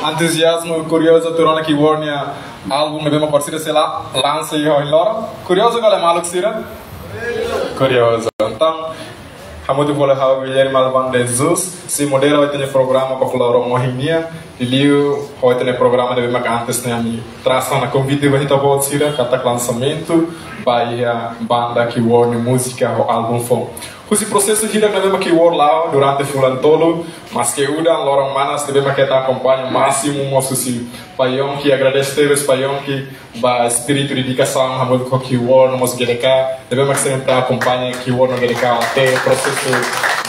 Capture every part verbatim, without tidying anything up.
Entuziazmu, kuriozu atu rona Kiwor nia álbum ne'ebé mak orsida sei la lansa iha ohin loron. Kuriozu ka lae, maluk sira? Kuriozu. Entaun, hamutuk fali ho Guilherme Alban de Jesus, sei modera ita-nia programa ba loron ohin nian. Liuliu ho ita-nia programa ne'ebé mak antes ne'e ami trasa ona konvite ba ita-boot sira katak lansamentu ba iha banda Kiwor nia múzika ho álbum foun. Husi prosesu hirak ne'ebé mak Kiwor la'o durante fulan tolu, maske udan, loron manas, ne'ebé mak keta akompaña másimu mós husi Payonki. Agradese tebes Payonki ba espíritu dedikasaun hamutuk ho Kiwor no mós G D K, ne'ebé mak sempre akompaña Kiwor no G D K até prosesu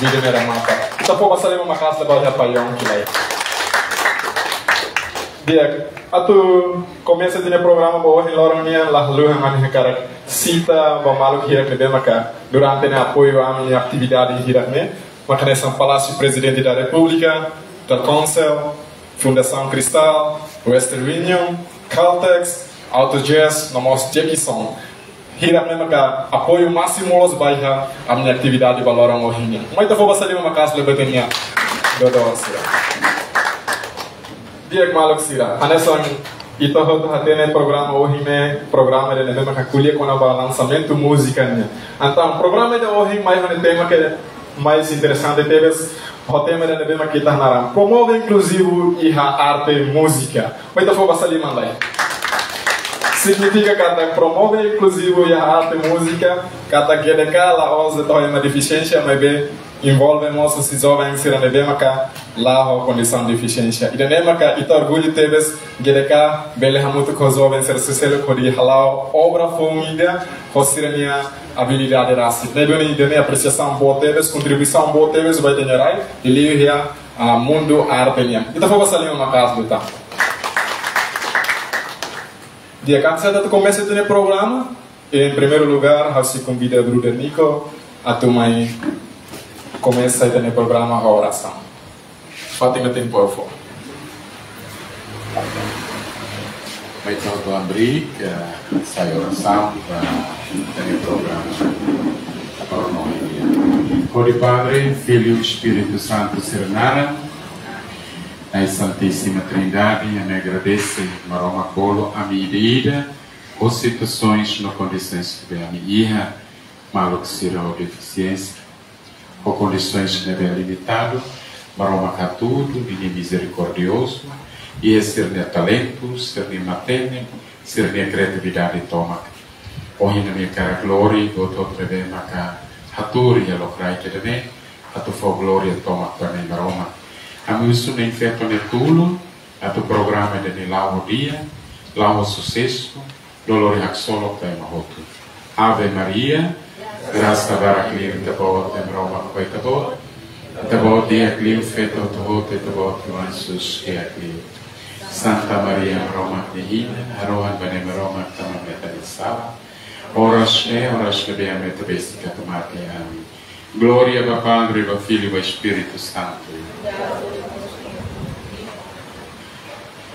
vídeo ne'e remata. Ita fó basa liman maka'as ba iha Payonki lai. Di'ak, atu komesa ita-nia programa ba ohin loron nian, la haluha ami hakarak sita ba maluk hirak ne'ebé maka durante ne'e apoiu ami-nia atividade hirak ne'e, maka hanesan Palácio Presidente da República, Telkomcel, Fundação Cristal, Western Union, Caltex, Auto Jazz, no mós Jackson. Hirak ne'e maka apoiu másimu loos ba iha ami-nia atividade ba loron ohin nian. Mai ita fó basa liman maka'as ba ita-nia doadór sira. Di'ak, maluk sira, hanesan ita hotu hatene, programa ohin ne'e programa ida ne'ebé maka ko'alia kona-ba lansamentu múzika nian. Entaun, programa ida ohin mai ho nia tema ke mais interesante tebes, ho tema ida ne'ebé mak ita hanaran: Promove inkluzivu iha arte múzika. Mai ita fó basa liman lai. Signifika katak promove inkluzivu iha arte múzika, katak G D K la'ós de'it ema defisiénsia, maibé envolve mós husi joven sira ne'ebé maka la'o ho kondisaun defisiénsia. Ida-ne'e maka ita orgullu tebes, G D K bele hamutuk ho joven sira seluk hodi hala'o obra foun ida ho sira-nia abilidade rasik. Ne'ebé ida-ne'e apresiasaun boot tebes, kontribuisaun boot tebes ba ita-nia rai, liuliu iha, ah, mundu arte nian. Ita fó basa liman maka'as ba ita. Di'ak, antes atu komesa ita-nia programa, em primeiro lugar, ha'u sei konvida brother Nico atu mai komesa ita-nia programa ho orasaun. Fátima, tempu foun. Mai ita hotu hamriik, eh, hasai orasaun ba ita-nia programa. Hodi Padre, Filho, Espíritu Santu sira-nia naran, Na'i Santíssima Trindade, ami agradese Maromak bolu ami ida-idak ho situasaun no kondisaun ne'ebé ami iha, maluk sira ho defisiénsia, ho kondisaun ne'ebé limitadu, Maromak hatudu ninia mizerikordiozu, iha sira-nia talentu, sira-nia matenek, sira-nia kriatividade tomak. Ohin ami hakarak lori buat hotu ne'ebé maka hatuur iha lokraik ida-ne'e, atu fó glória tomak ba Na'i Maromak. Ami husu Na'i Feto nia tulun atu programa ida-ne'e la'o ho di'ak, la'o ho susesu, no lori haksolok ba ema hotu. Ave Maria, grasa barak liu iha Ita-Boot, Na'i Maromak ho Ita-Boot. Ita-Boot di'ak liu feto hotu-hotu, Ita-Boot nia oan Jesus di'ak liu. Santa Maria, Maromak nia inan, harohan ba Na'i Maromak tanba ita-nia sala, oras ne'e, oras ne'ebé ami atu besik atu mate. Amen. Glória ba Padre, ba Filho, ba Espíritu Santu.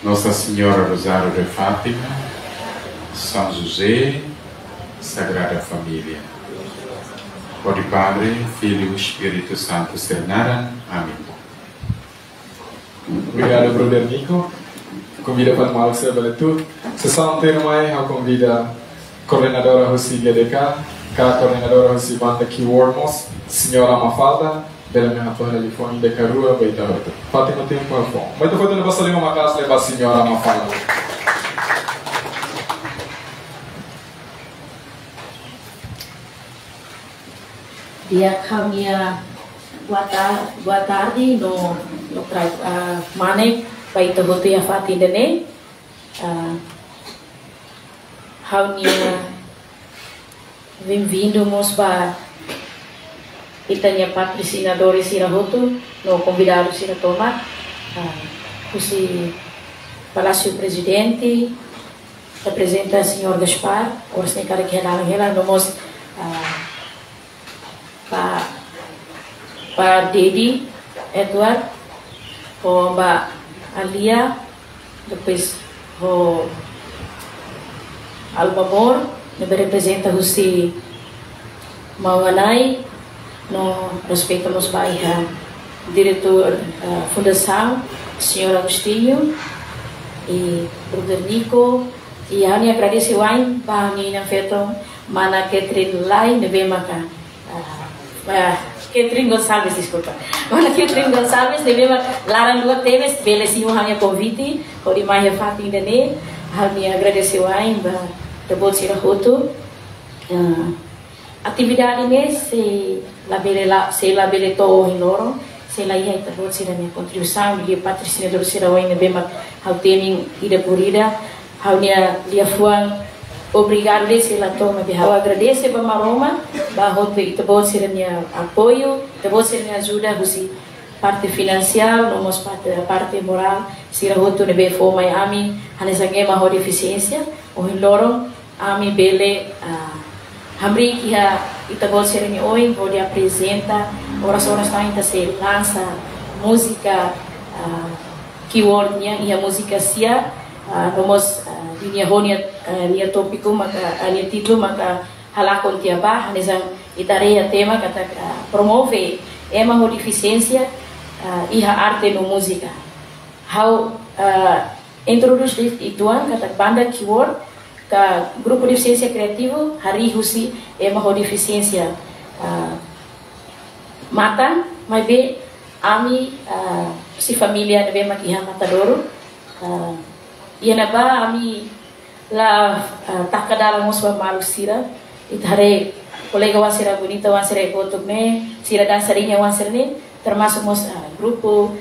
Nossa Senhora Rosário de Fátima, São José, Sagrada Família. Hodi Padre, Filho, Espíritu Santu sira-nia naran. Amen. Obrigadu, brother Nico. Konvida fali maluk sira bele tuur. Sesaun tuirmai, ha'u konvida koordenadora husi G D K, ka koordenadora husi banda Kiwor mós, Señora Mafalda, bele mai hato'o telefone ida ka rua ba ita hotu. Fátima, tempu foun. Mai ita fó ita-nia basa liman maka'as ba Señora Mafalda. Di'ak, ha'u-nia boa tar-, boa tarde no, no pra-, ah, mane ba ita hotu iha fatin ida-ne'e. Ah, ha'u-nia benvindu mós ba ita-nia patrosinadores sira hotu no konvidadu sira tomak. Ah, husi Palácio Presidente, reprezenta Señór Gaspar, oras ne'e karik iha dalan hela, no mós, ah, ba, ba Dedi Edward, ho ba Alia, depois ho Alba Mor, ne'ebé reprezenta husi Maun Anai, no respeitu mós ba iha Diretór, ah, Fundasaun, Señór Agostinho, i Brother Nico, i ha'u-nia agradese wa'in ba ha'u-nia inan-feton, Mana Catherine Lai, ne'ebé maka, ah, ah, Catherine Gonçalves, deskulpa. Mana Catherine Gonçalves, ne'ebé maka laran-luak tebes, bele simu ha'u-nia konvite, hodi mai iha fatin ida-ne'e, ha'u-nia agradese wa'in ba ita-boot sira hotu. Ah, atividade ne'e sei labele la, sei labele to'o ohin loron, se la iha ita-boot sira-nia kontribuisaun, liuliu patrosinadór sira ohin ne'ebé mak ha'u temi ida por ida, ha'u-nia liafuan obrigadu de'it sei la to'o, maibé ha'u agradese ba Maromak, ba hotu ita-boot sira-nia apoiu, ita-boot sira-nia ajuda, husi parte finansiál, no mós parte, parte morál, sira hotu ne'ebé fó mai ami, hanesan ema ho defisiénsia, ohin loron, ami bele, ah, hamriik iha ita-boot sira-nia oin, hodi aprezenta, oras-oras tan ita sei lansa múzika, ah, Keyword nian, iha múzika Sia, ah, no mós, ah, ninia ho nia, ah, nia tópiku maka, ah, nia títulu maka Halakon Tiha Ba, hanesan ita haree iha tema katak, ah, promove ema ho defisiénsia, ah, iha arte no múzika. Ha'u, ah, introdús de'it uitoan katak banda Keyword ka grupu defisiénsia kreativu harii husi ema ho defisiénsia, ah, matan, maibé ami, ah, husi família ne'ebé mak iha Matadouro, ah, iha ne'ebá ami la, ah, taka dalan mós ba maluk sira. Ita haree kolega-oan sira bonita, oan sira kotuk ne'e, sira dansa riña oan sira-ne'e, termasuk mós, ah, grupu,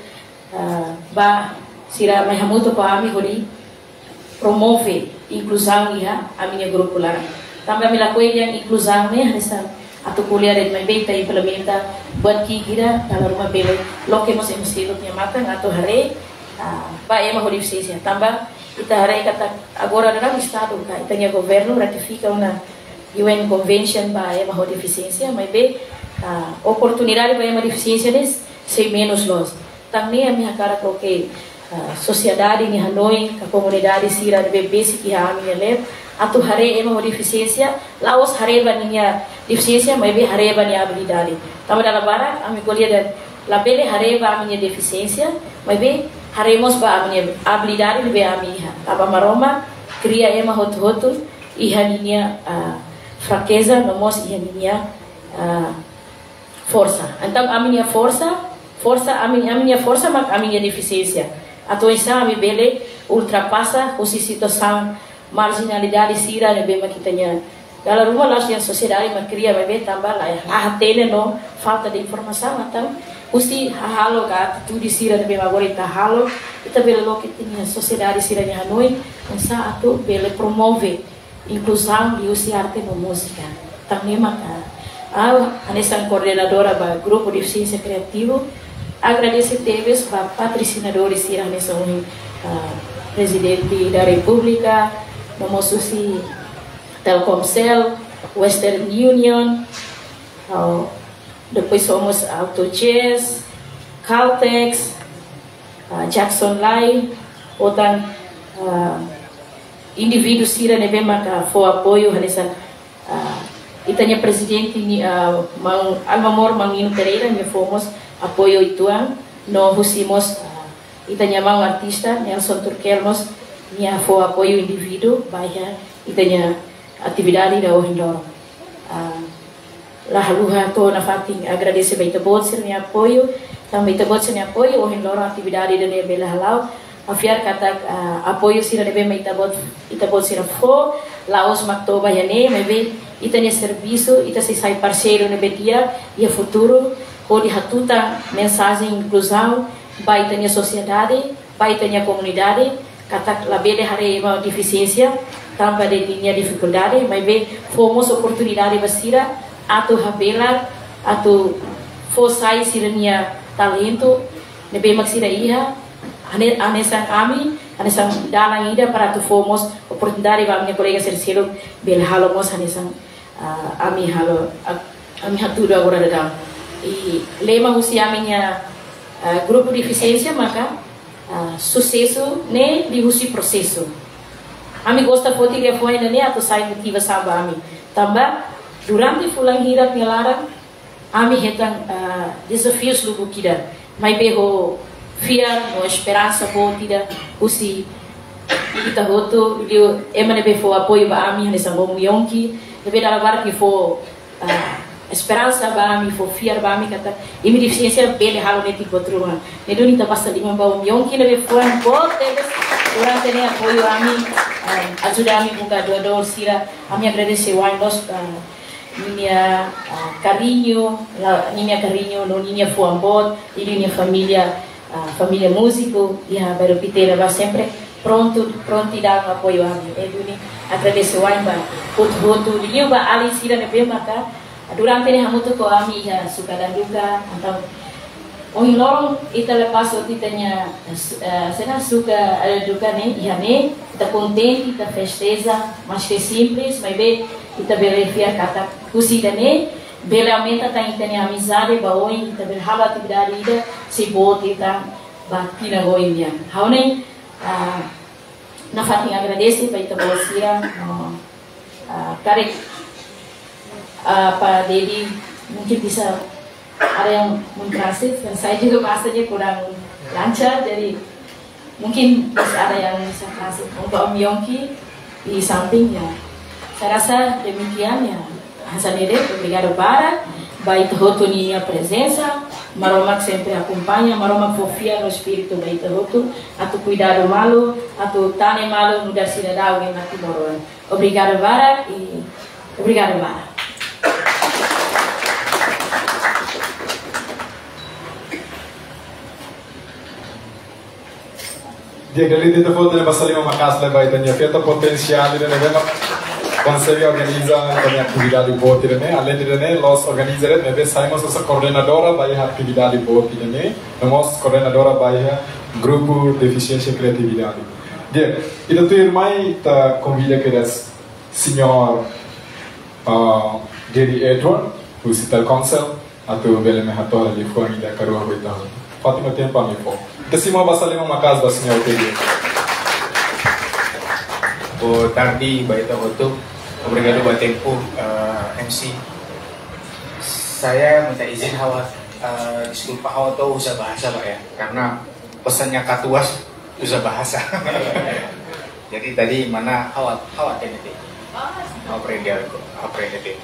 ah, ba sira mai hamutuk ho ami hodi promove inkluzaun iha ami-nia grupu laran. Tanba ami lakohi dehan inkluzaun ne'e hanesan atu ko'alia de'it, maibé ita implementa buat ki'ik ida, dala ruma bele loke mós ema seluk nia matan atu haree, ah, ba ema ho defisiénsia. Tanba ita haree katak agora daudaun Estadu ka ita-nia governu ratifika ona U N Convention ba ema ho defisiénsia, maibé, ah, oportunidade ba ema defisiénsia ne'e sei menus loos. Tan ne'e ami hakarak loke, ah, sosiedade nia hanoin, ka komunidade sira ne'ebé besik iha ami-nia leet, atu haree ema ho defisiénsia, la'ós haree ba ninia defisiénsia, maibé haree ba nia abilidade. Tanba dala barak, ami ko'alia dehan, labele haree ba ami-nia defisiénsia, maibé haree mós ba ami-nia abilidade ne'ebé ami iha. Tanba Maromak kria ema hotu-hotu iha ninia, ah, frakeza, no mós iha ninia, ah, forsa. Entaun, ami-nia forsa, forsa, ami, ami-nia forsa mak ami-nia defisiénsia. Atu oinsá ami bele ultrapasa husi situasaun marjinalidade sira ne'ebé mak ita-nia, dala ruma la'ós dehan sosiedade mak kria, maibé tanba la, la hatene no falta de informasaun, entaun husi hahalok ka atitude sira ne'ebé mak agora ita halo, ita bele loke ita-nia sosiedade sira-nia hanoin, oinsá atu bele promove inkluzaun liuhusi arte no múzika. Tan ne'e maka ha'u, hanesan koordenadora ba grupu defisiénsia kreativu, agradese tebes ba patrosinadores sira hanesan ohin, ah, Prezidente da Repúblika, no mós husi Telkomcel, Western Union, ah, depois somos Auto Chess, Caltex, ah, Jackson Lai, otan, ah, indivíduu sira ne'ebé maka fó apoiu hanesan, ah, ita-nia prezidente ni, ah, maun Almamor, maun Nino Pereira, nia fó mós apoiu uitoan, no husi mós, ah, ita-nia maun artista Nelson Turkel mós nia fó apoiu indivíduu ba iha ita-nia atividade ida ohin loron. Ah, la haluha to'o nafatin agradese ba ita-boot sira-nia apoiu, tanba ita-boot sira-nia apoiu ohin loron atividade ida-ne'e bele hala'o. Ha'u fiar katak, ah, apoiu sira ne'ebé mak ita-boot, ita-boot sira fó, la'ós mak to'o ba iha ne'e, maibé ita-nia servisu, ita sei sai parseiru ne'ebé di'ak iha futuru, hodi hatutan mensajen inkluzaun ba ita-nia sosiedade, ba ita-nia komunidade, katak labele haree ema defisiénsia tanba de'it ninia difikuldade, maibé fó mós oportunidade ba sira atu habelar, atu fó sai sira-nia talentu ne'ebé mak sira iha, hane-, hanesan ami, hanesan dalan ida para atu fó mós oportunidade ba ami-nia kolega sira seluk bele halo mós hanesan, ah, ami halo, ah, ami hatudu agora daudaun. I lema husi ami-nia, ah, grupu defisiénsia maka, ah, susesu ne'e liuhusi prosesu. Ami gosta foti liafuan ida-ne'e atu sai motivasaun ba ami. Tanba durante fulan hirak nia laran, ami hetan, ah, dezafius lubuk ida. Maibé ho fiar no esperansa boot ida husi ita hotu, liuliu ema ne'ebé fó apoiu ba ami hanesan Boom Yonki, ne'ebé dala barak fó, ah, esperansa ba ami, fó fiar ba ami katak imi defisiénsia bele halo netik buat ruma. Ne'e duni ita basa liman ba Boom Yonki ne'ebé fuan boot tebes durante ne'e apoiu ami, ah, ajuda ami buka doadór sira. Ami agradese wa'in loos, ah, ninia, ah, kariñu, la, ninia kariñu no ninia fuan boot, i ninia família, ah, família múziku iha Bairru Piteira ba sempre prontu, prontidaun apoiu ami. Ne'e duni agradese wa'in ba hotu-hotu, liuliu ba alin sira ne'ebé maka durante ne'e hamutuk ho ami iha suka dan duka, entaun ohin loron ita lepas hotu ita-nia, eh, sena suka, eh, duka ne'e, iha ne'e, ita kontente, ita festeja, maske simples, maibé ita bele fiar katak husi ida-ne'e bele aumenta tan ita-nia amizade ba oin, ita bele halo atividade ida sei boot ita ba tinan oin nian. Ha'u ne'e, ah, nafatin agradese ba ita-boot sira, no, ah, karik, ah, Pak Dedi mungkin bisa ada yang mentranslate, dan saya juga bahasanya kurang lancar, jadi mungkin bisa ada yang bisa translate untuk Om Yongki di samping, ya. Saya rasa demikian, ya. Hanesan ne'e de'it, obrigadu barak ba ita hotu nia prezensa. Maromak sempre akompaña, Maromak fó fiar no espíritu ba ita hotu, atu kuidadu malu, atu tane malu nu'udar sidadaun iha Timor-Leste. Obrigadu barak, i obrigadu barak. Di'ak, dala ida ita fó tebes basa liman maka'as ba ita-nia feto potensiál ida ne'ebé mak konsege organiza ita-nia atividade boot ida-ne'e. Alende ida-ne'e, loos organiza ida ne'ebé sai mós hanesan koordenadora ba iha atividade boot ida-ne'e, no mós koordenadora ba iha grupu defisiénsia kriatividade. Di'ak, ita tuirmai ita konvida kedas señór, ah, Gary Edward, husi Telkomcel, atu bele mai hato'o liafuan ida ka rua ba ita hotu. Fatin tempu ami fó. Ita simu basa liman maka'as ba señór Gary. Boa tarde ba ita hotu. Obrigadu ba tempu, eh, M C. Saya minta izin ha'u, eh, deskulpa ha'u atu uza bahasa, Pak, ya. Karena pesannya Katuas uza bahasa. Jadi tadi mana ha'u, ha'u atende de'it. Ha'u aprende, ha'u aprende de'it.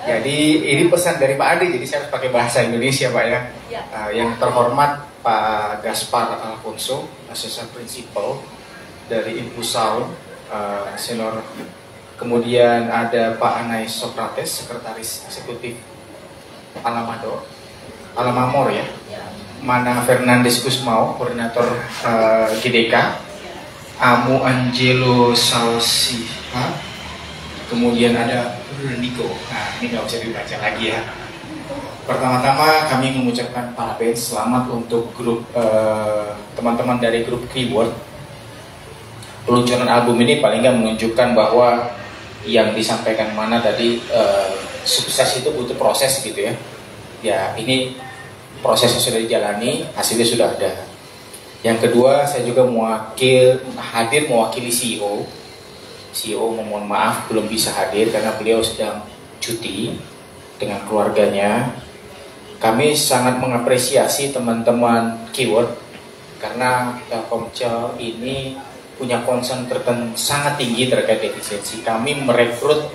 Jadi ini pesan dari Pak Ade, jadi saya harus pakai bahasa Indonesia, Pak, ya. Ya. Eh, yang terhormat Pak Gaspar Alfonso, Assistant Principal dari Impulsound, eh, senior. Kemudian ada Pak Anais Socrates, Sekretaris Eksekutif Alamado, Alamamor, ya. Mana Fernandes Gusmao, koordinator, eh, G D K. Amu Angelo Salsiha. Kemudian ada Nico. Nah, ini nggak usah dibaca lagi, ya. Pertama-tama kami mengucapkan parabéns, selamat untuk grup, eh, teman-teman dari grup Keyword. Peluncuran album ini paling nggak menunjukkan bahwa yang disampaikan Mana tadi, eh, sukses itu butuh proses gitu ya. Ya, ini prosesnya sudah dijalani, hasilnya sudah ada. Yang kedua, saya juga mewakil, hadir mewakili C E O. C E O memohon maaf belum bisa hadir karena beliau sedang cuti dengan keluarganya. Kami sangat mengapresiasi teman-teman Keyword karena Telkomcel ini punya concern terten-, sangat tinggi terkait defisiensi. Kami merekrut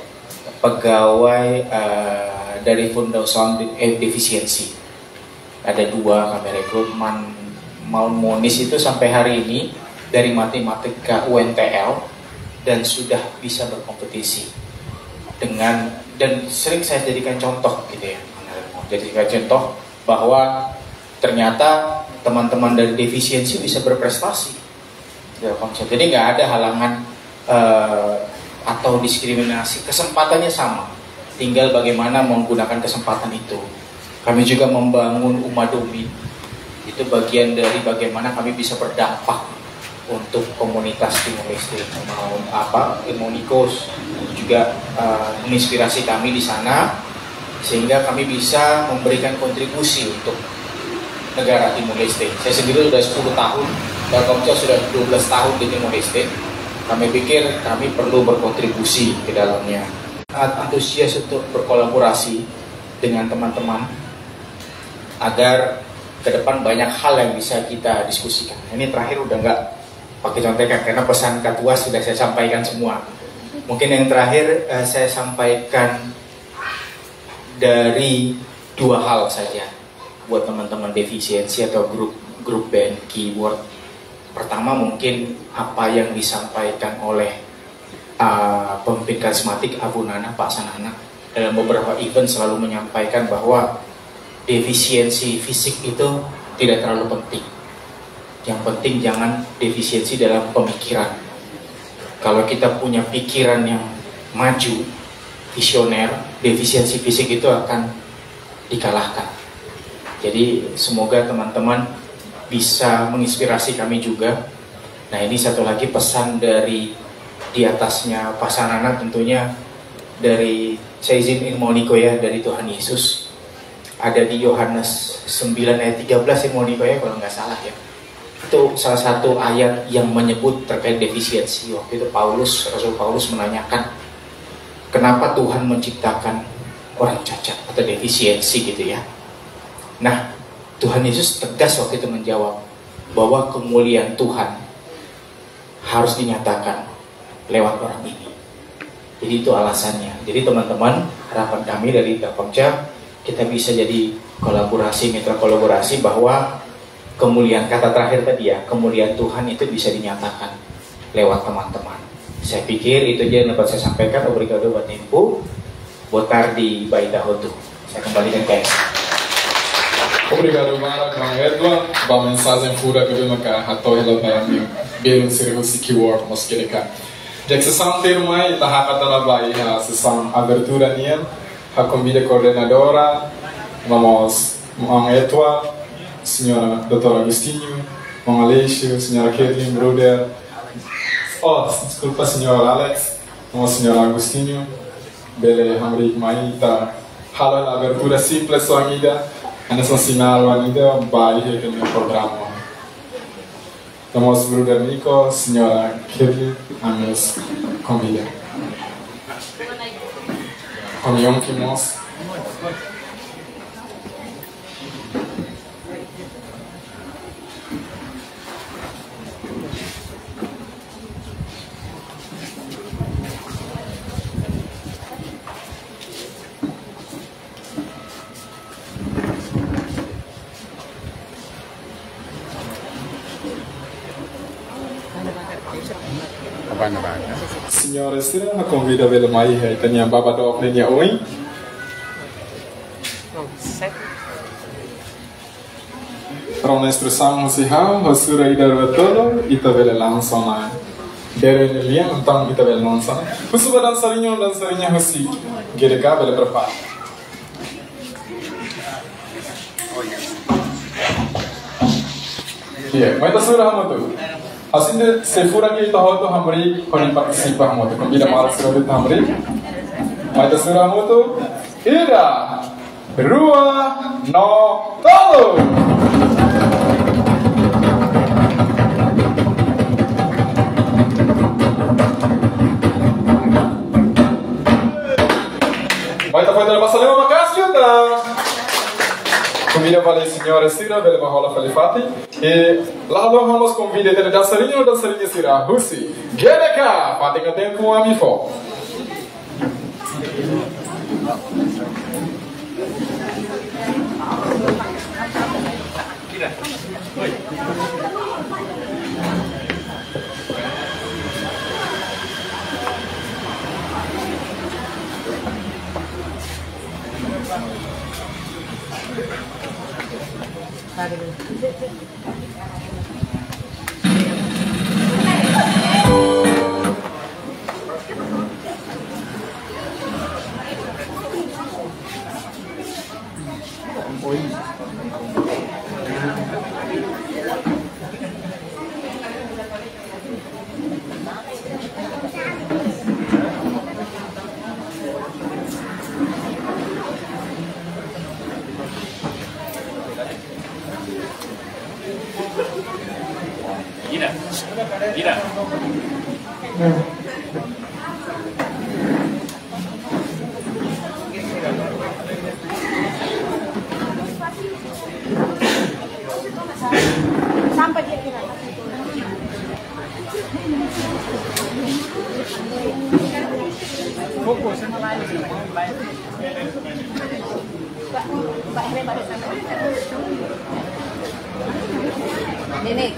pegawai, eh, dari Fundau Sound, eh, defisiensi. Ada dua kami rekrut, Man-, Maun Monis itu sampai hari ini dari matematika U N T L dan sudah bisa berkompetisi dengan, dan sering saya jadikan contoh gitu ya, jadikan contoh bahwa ternyata teman-teman dari defisiensi bisa berprestasi. Telkomcel. Jadi nggak ada halangan, eh, atau diskriminasi, kesempatannya sama. Tinggal bagaimana menggunakan kesempatan itu. Kami juga membangun Uma Domin. Itu bagian dari bagaimana kami bisa berdampak untuk komunitas Timor Leste, mau apa, Ilmu Nikos juga, eh, menginspirasi kami di sana, sehingga kami bisa memberikan kontribusi untuk negara Timor Leste. Saya sendiri sudah sepuluh tahun, Telkomcel sudah dua belas tahun di Timor Leste. Kami pikir kami perlu berkontribusi ke dalamnya. Sangat antusias untuk berkolaborasi dengan teman-teman agar ke depan banyak hal yang bisa kita diskusikan. Ini terakhir udah nggak pakai contekan karena pesan ketua sudah saya sampaikan semua. Mungkin yang terakhir, eh, saya sampaikan dari dua hal saja buat teman-teman defisiensi atau grup grup band keyboard. Pertama, mungkin apa yang disampaikan oleh, uh, pemimpin karismatik Abu Nana, Pak Sanana, dalam beberapa event selalu menyampaikan bahwa defisiensi fisik itu tidak terlalu penting. Yang penting jangan defisiensi dalam pemikiran. Kalau kita punya pikiran yang maju, visioner, defisiensi fisik itu akan dikalahkan. Jadi semoga teman-teman bisa menginspirasi kami juga. Nah, ini satu lagi pesan dari di atasnya Pak Sanana, tentunya dari, saya izin mau niko ya, dari Tuhan Yesus. Ada di Yohanes sembilan ayat tiga belas ya, mau niko ya, kalau nggak salah ya. Itu salah satu ayat yang menyebut terkait defisiensi. Waktu itu Paulus, Rasul Paulus menanyakan, "Kenapa Tuhan menciptakan orang cacat atau defisiensi?" gitu ya. Nah, Tuhan Yesus tegas waktu itu menjawab bahwa kemuliaan Tuhan harus dinyatakan lewat orang ini. Jadi itu alasannya. Jadi teman-teman, harapan kami dari Dapokja, kita bisa jadi kolaborasi, mitra kolaborasi, bahwa kemuliaan, kata terakhir tadi ya, kemuliaan Tuhan itu bisa dinyatakan lewat teman-teman. Saya pikir itu aja yang dapat saya sampaikan. Obrigadu ba tempu. Boa tarde ba ita hotu. Saya kembalikan ke Obrigadu barak, maun Edward, ba mensajen furak ne'ebé maka hato'o hela ba ami belun sira husi keyboard mós GDK. Di'ak, sesaun tuirmai ita hakat ona ba iha sesaun abertura nian, ha'u konvida koordenadora, no mós maun Edward, señór doutór Agostinho, maun Aleixo, señora Kathleen, brother, oh, deskulpa, señór Alex, no mós señór Agostinho, bele hamriik mai ita halo abertura simples oan ida, hanesan sinál oan ida ba iha ita-nia programa. No mós brother Nico, señora Kirli, ami mós konvida. Ho Yonki mós. Señora sira, ha'u konvida bele mai iha ita-nia baba dook ninia oin. Rona instrusaun husi ha'u, ho sura ida rua tolu, ita bele lansa ona. Dere nia lian, entaun ita bele lansa ona. Husu ba dansariñu, dansariña husi GDK bele prepara. Iya, mai ita sura hamutuk. Hanesan ne'e, se furak ita hotu hamriik, hodi partisipa hamutuk. Konvida maluk sira hotu hamriik. Mai ita sura hamutuk. Ida, rua, no tolu. Mai ita fó basa liman maka'as liután. Konvida fali señora sira bele bá hola fali fatin. I la haluha, ha'u mós konvida ita-nia dansariñu, dansariña sira husi GDK, fatin ka tempu ami fó. Ida. Ida. Nenek.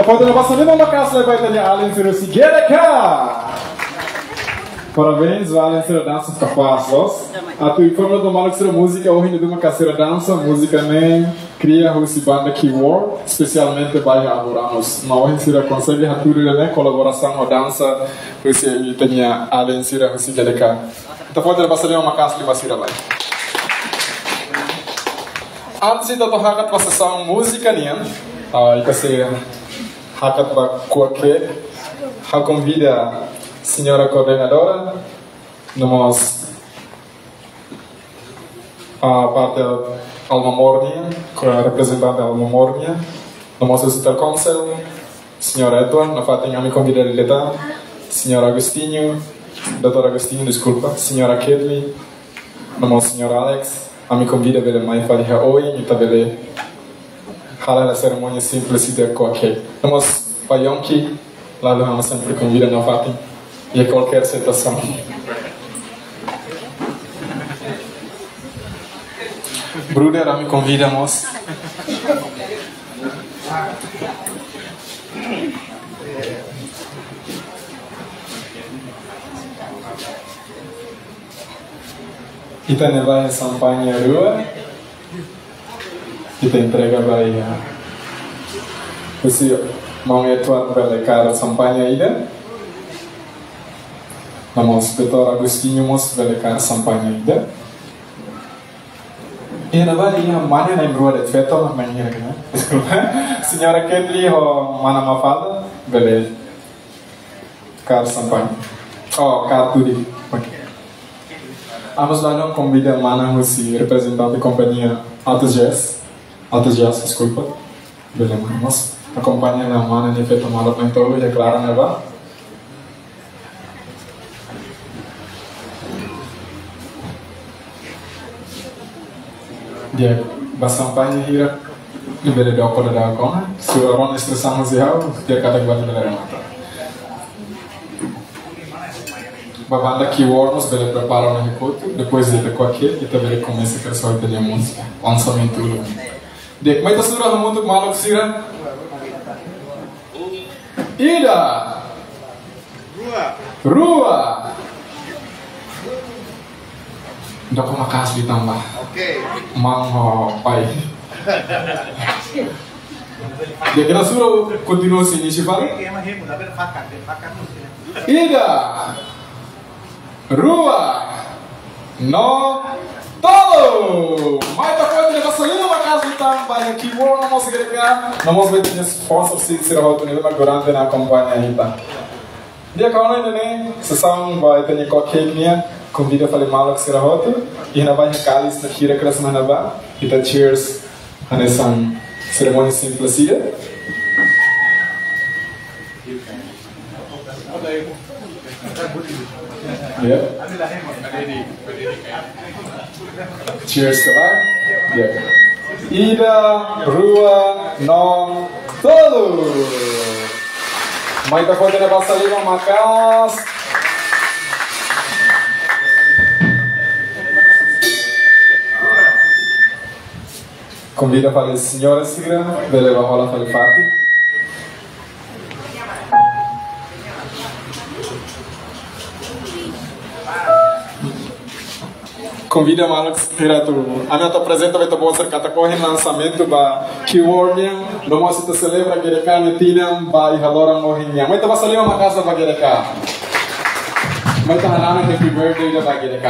Forte no basa liman maka'as lai ba ita-nia alin sira husi G D K. Parabéns ba alin sira, dansa kapás loos. Atu informa ba maluk sira, múzika ohin ne'e duma ka sira dansa, múzika ne'e kria husi banda Keyworld, espesialmente ba Abu Ramos. No ohin sira konsege hatudu ne'e kolaborasaun ho dansa husi ita-nia alin sira husi G D K. Ita forte no basa liman maka'as liu ba sira lai. Antes ita atu hakat ba sesaun múzika nian, ah, ita sei hakat ba kuak keik, ha'u konvida señora koordenadora, no mós, ah, parte Alma Mornia, ko reprezentante Alma Mornia, no mós Distrital Council, señor Edward, nafatin ami konvida di'ak liután, señor Agostinho, doutór Agostinho, deskulpa, señora Kedli, no mós señor Alex, ami konvida bele mai fali ha'u oin, ita bele halo serimónia simples ida kuak keik. No mós ba Yonki, lalu ha'u sempre konvida nafatin, iha kualkér situasaun. Brother, ami konvida mós. Ita-nia ba iha xampaña rua. Ita entrega ba iha, husi maun Edward bele kaer xampaña ida. No mós doutór Agostinho mós bele kaer xampaña ida. Iha ne'ebá iha mana na'in-rua de'it feto, mana na'in-rua de'it. Deskulpa. Señora Kedli ho mana Mafalda bele kaer xampaña. Oh, kaer tudik. Oke. Ami mós la konvida mana husi reprezentante kompañia Alto Jazz. Alto Jazz, deskulpa. Bele mai mós. Akompaña ona mana nia feto maluk na'in-tolu iha klaran ne'ebá. Di'ak, ba xampaña hira, nia bele doko daudaun ona, sura rona instrusaun husi ha'u, di'ak katak bele remata. Ba banda Keyworld mós bele prepara ona iha kotuk, depois de ita kuak keik, ita bele komesa ka só ita-nia múzika, lansamentu uluk. Di'ak, mai ita sura hamutuk maluk sira. Ida. Rua. Rua. Doko maka'as liután ba. Oke. Maun ho pai. Di'ak, ita sura kontinua husi inísiu fali. Ida. Rua. No tolu. Mai ita forte no basa liman maka'as liután ba iha Keyworld no mós G D K, no mós ba ita-nia sponsorship sira hotu ne'ebé mak durante ne'e akompaña ita. Di'ak, ha'u hanoin ne'e, sesaun ba ita-nia kuak keik nian, konvida fali maluk sira hotu, iha ne'ebá iha kalis ne'e hira kedas mai ne'ebá, ita cheers, hanesan serimónia simples ida. Ya. Cheers, teman. Ya. Ida, rua, no, tolu. Mai ita forte no basa liman maka'as. Konvida fali señora sira, bele bá hola fali fatin. Konvida maluk sira atu, ami atu aprezenta ba ita-boot sira katak ohin lansamentu ba Keyworld nian, no mós ita selebra G D K nia tinan ba iha loron ohin nian. Mai ita basa liman maka'as ba G D K. Mai ita hanaran happy birthday ida ba G D K.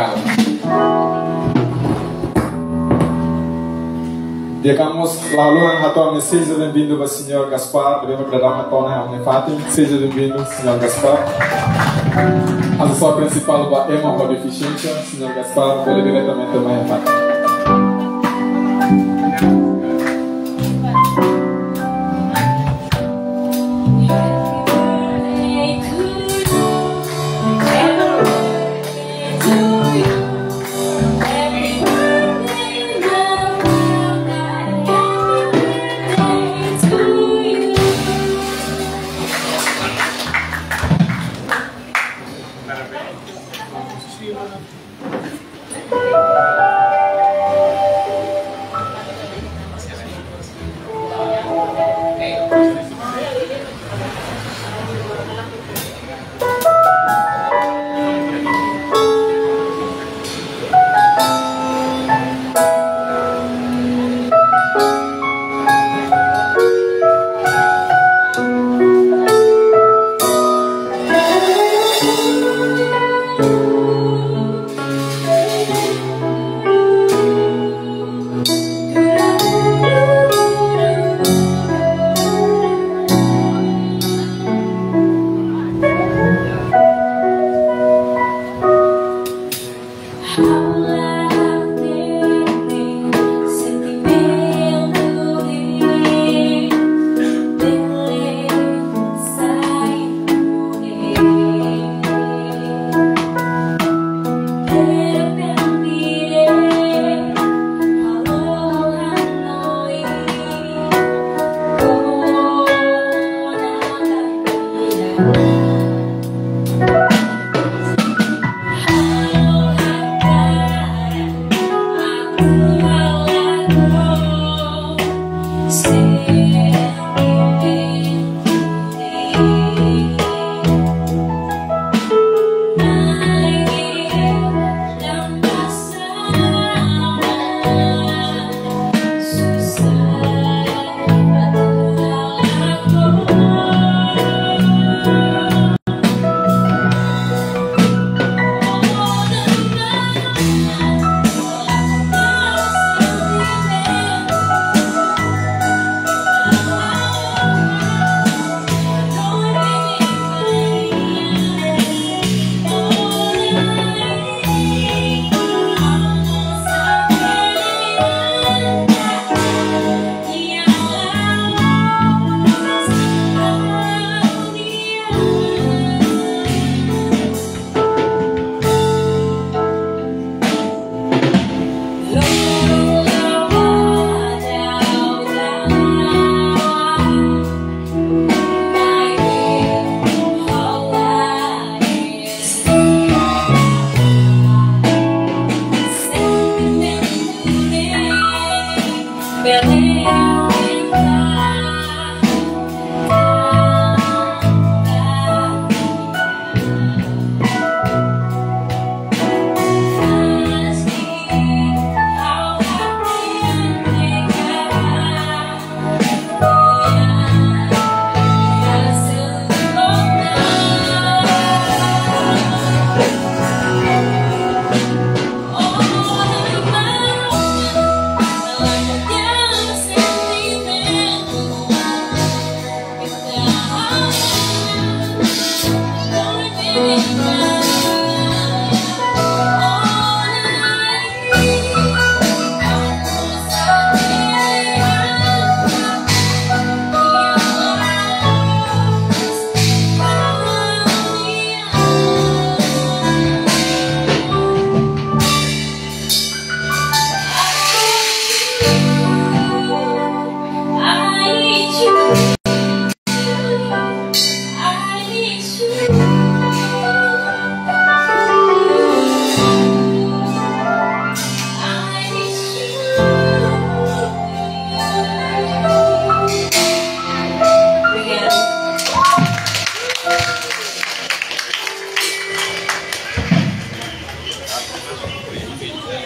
Di'ak, ami mós la haluha hato'o ami-nia seja bem-vindo ba señor Gaspar, ne'ebé mak dadaun mai to'o ona iha ami-nia fatin. Seja bem-vindo, señor Gaspar. Asesór prinsipál ba ema ho defisiénsia, señor Gaspar, bele diretamente mai iha fatin.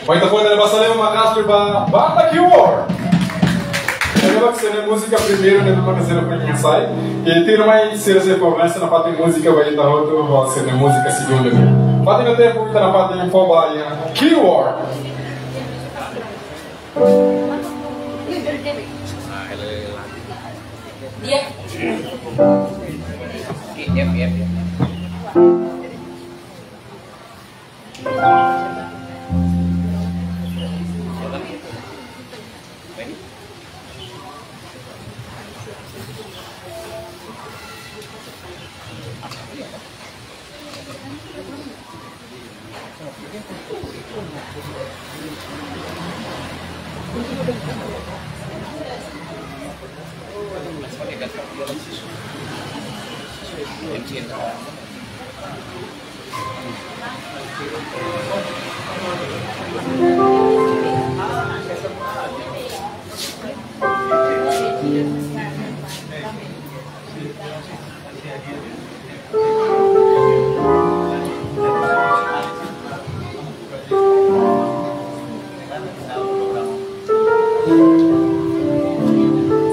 Baita forte, basa liman maka'as ba banda Kiwor. Ida-ne'e mak sira-nia múzika primeiru, ne'ebé mak sira foin sai. I tuirmai sira sei progresa ona fatin múzika ba ita hotu, ba sira-nia múzika segundu. Fatin ne'e tempu ita nafatin fó ba iha Kiwor.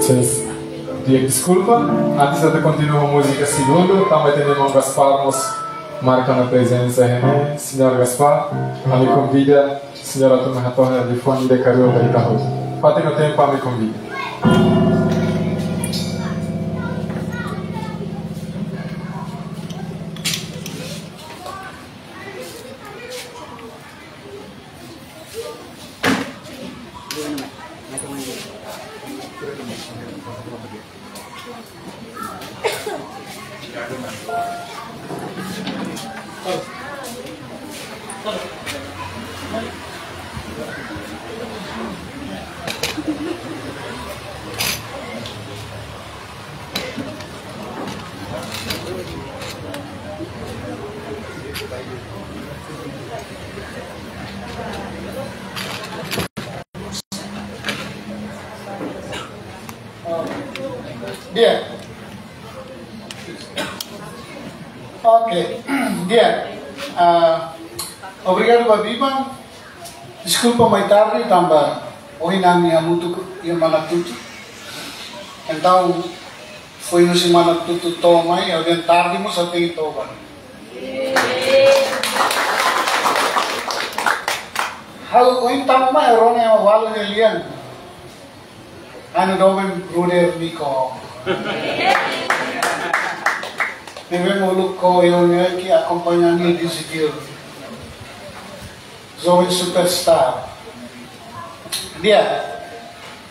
Ses, di'ak, deskulpa, antes ita kontinua múzika segundu, tanba ita-nia maun Gaspar mós marka ona prezensa iha ne'e. Señór Gaspar, ami konvida señór atu mai hato'o hela liafuan ida karuak ba ita hotu. Fatin ne'e tempu ami konvida. Di'ak. Oke. Di'ak. Ah, obrigadu ba biban. Deskulpa mai tarde, tanba ohin ami hamutuk iha Manatutu. Entaun, foin husi Manatutu to'o mai, ohin tarde mós ha'u tenke to'o ba. Ha'u ohin tama mai, ha'u rona iha ualu nia lian. Ha'u-nia doben brother Nico. Ne'ebé uluk ho eu ne'e ke akompaña ami desde joven superstar. Di'ak,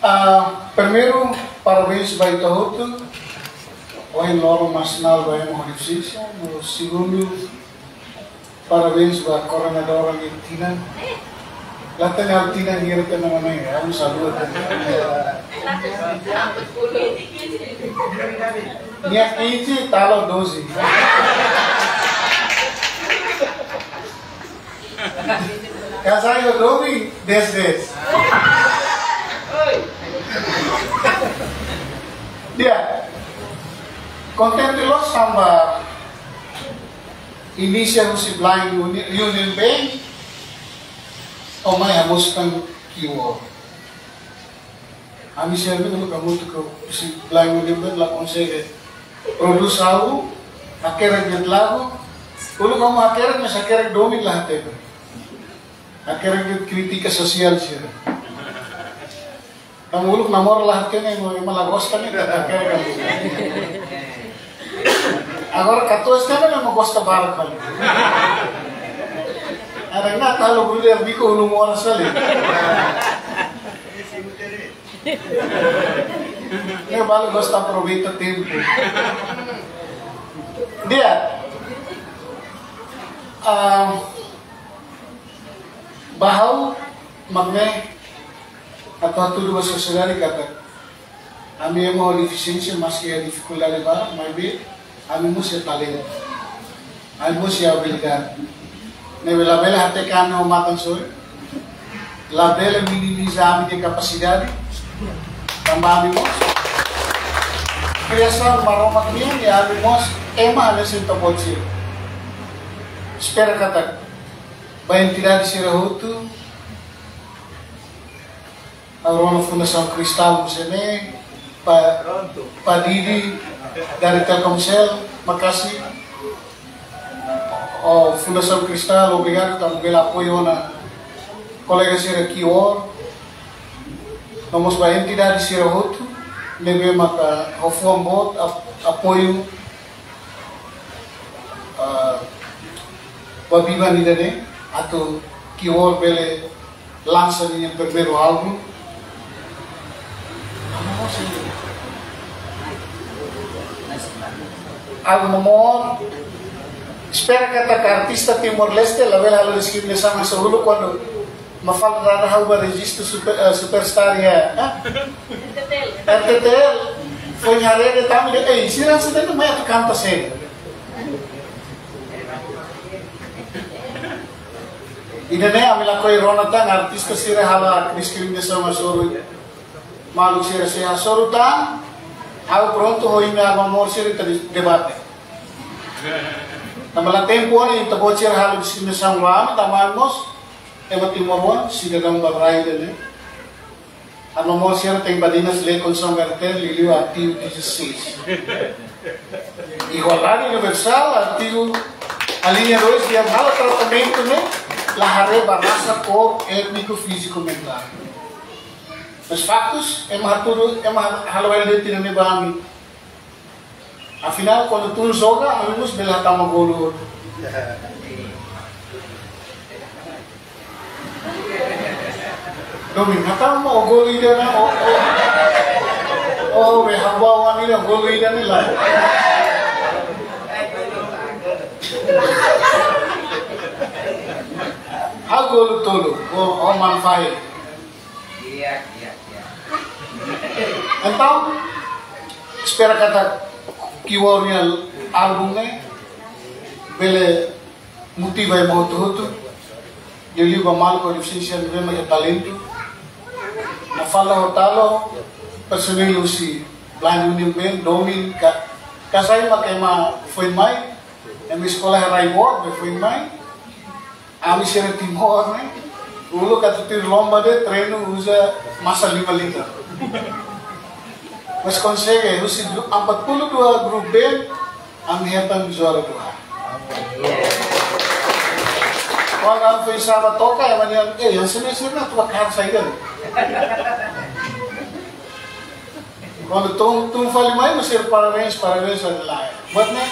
ah, primeiru, parabéns ba ita hotu. Ohin loron nasionál ba ema ho defisiénsia. No segundu, parabéns ba koordenadora nia tinan. La hatene ha'u-nia tinan, nia hatene nia tinan, ha'u-nia saúde. Nia quinze, talo doze. Kazayo dobi, dez dez. Di'ak, kontente loos tanba inisiativa husi Blind Uni-, Union Bank, o mai hamosu tan kiwor. Ami sira ne'e uluk hamutuk ho husi Blind Union Bank la konsege prodús ha'u, hakerek de'it lagu, uluk ha'u hakerek, mas hakerek domin la hatene. Hakerek de'it krítika sosiál sira. Tanba uluk namora la hatene, ema, ema la gosta ne'e, hakerek kan. Agora katuas kan ema gosta barak kan. Ada nggak tahu brother biko uluk mora sali. Ne'e balu gosta aproveita tempu. Di'ak, ah, ba ha'u mak ne'e atu hatudu ba sosiedade katak ami ema ho defisiénsia, maski iha difikuldade barak, maibé ami mós iha talentu. Ami mós iha abilidade. Ne'ebé labele hateke ami ho matan sorin. Labele minimiza ami-nia kapasidade. Tanba ami mós kriasaun Maromak nian, i ami mós ema hanesan ita-boot sira. Espera katak ba entidade sira hotu, ha'u rona Fundasaun Cristal mós ne'e, Pa, Pa Didi dari Telkomcel, makasih. Ho Fundasaun Cristal, obrigadu tanba bele apoiu ona kolega sira kiwor. No mós ba entidade sira hotu ne'ebé maka ho fuan boot ap-, apoiu, ah, ba Biban ida-ne'e atu kiwor bele lansa ninia primeiru álbum. Álbum Amor. Espera katak artista Timor-Leste labele halo diskriminasaun hanesan uluk kuandu Mafalda dada ha'u ba rejistu super, eh, superstar iha, eh? R T T L. Foin haree de'it ami dehan, eh, sira sira ne'e mai atu kanta sé. Ida-ne'e ami lakohi rona tan artista sira halo diskriminasaun hasoru maluk sira, se hasoru tan, ha'u prontu ho imi Álbum Amor sira ita debate. Tanba la tempu ona ita-boot sira halo diskriminasaun ba ami, tanba ami mós ema timoroan, sidadaun ba rai ida-ne'e. Álbum Amor sira tenke badinas lei kondisaun karáter, liuliu artigu dezasseis. Igualdade universál, artigu, alínea dois, dehan halo tratamentu ne'e la haree ba rasa, kór, étniku, fíziku, mentál. Mas faktus, ema hatudu, ema halo hal de'it ida-ne'e ba ami. Afinál, kuandu tun joga, ami mós bele hatama golu. Domin, hatama golu ida-ne'e, o, o, o, be haba wani ida golu ida-ne'e lae. Ha'u golu tolu, o, o man fai. Iya, iya, iya. Entaun, espera katak kiwor nia álbum ne'e bele motiva ema hotu-hotu, liuliu ba maluk ho defisiénsia ne'ebé mak iha talentu. Mafalda ho Talo, personil husi Blind Union Band, domin ka, kasai mak ema foin mai, ema eskola iha rai boot, be foin mai. Ami sira Timor ne'e, uluk atu tuir lomba de'it treinu uza masa lima liter. Mas konsege, husi du-, empat puluh dua grup B, ami hetan juara dua. Kuandu ami foin sa'e ba toka, ema dehan, eh, yang sini sini na tua kan saya kan. Kuandu tun, tun fali mai, mós sira parabéns, parabéns, anu lae. Buat ne'e,